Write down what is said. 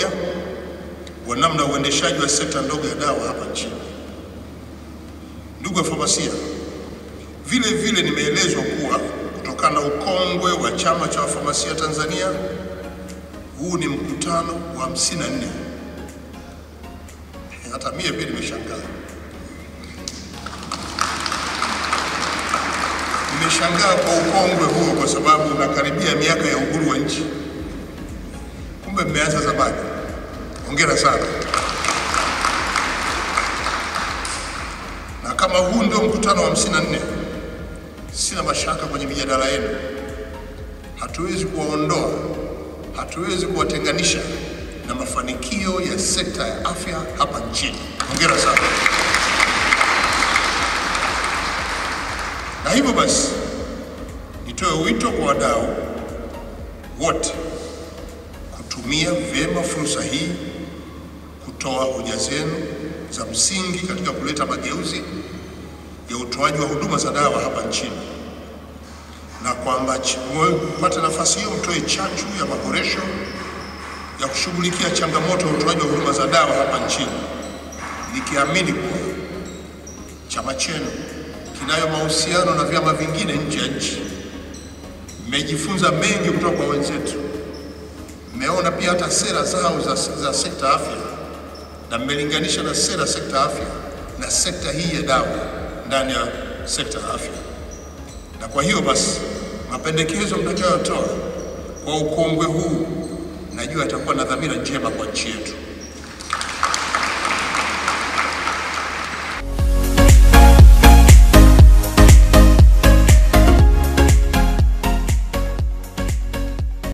pamoja wa namna uendeshaji wa sekta ndogo ya dawa hapa nchini. Ndugu wafamasia, vile vile nimeelezwa kuwa kutokana na ukongwe wa Chama cha Wafamasia Tanzania, huu ni mkutano wa 54. Hata mie pia nimeshangaa. Nimeshangaa kwa ukongwe huo kwa sababu unakaribia miaka ya uhuru wa nchi. Kumbe mmeanza zamani. Hongera sana. Na kama huu ndio mkutano wa 54, sina mashaka kwenye mijadala yenu. Hatuwezi kuwaondoa, hatuwezi kuwatenganisha na mafanikio ya sekta ya afya hapa nchini. Hongera sana. Na hivyo basi, nitoe wito kwa wadau wote kutumia vyema fursa hii kutoa hoja zenu za msingi katika kuleta mageuzi ya utoaji wa huduma za dawa hapa nchini, na kwamba mpate nafasi hiyo mtoe chachu ya maboresho ya kushughulikia changamoto ya utoaji wa huduma za dawa hapa nchini, nikiamini kuwa chama chenu kinayo mahusiano na vyama vingine nje ya nchi. Mmejifunza mengi kutoka kwa wenzetu, mmeona pia hata sera zao za sekta afya, na mmelinganisha na sera sekta afya na sekta hii ya dawa ndani ya sekta afya. Na kwa hiyo basi, mapendekezo mtakayotoa kwa ukongwe huu, najua yatakuwa na dhamira njema kwa nchi yetu.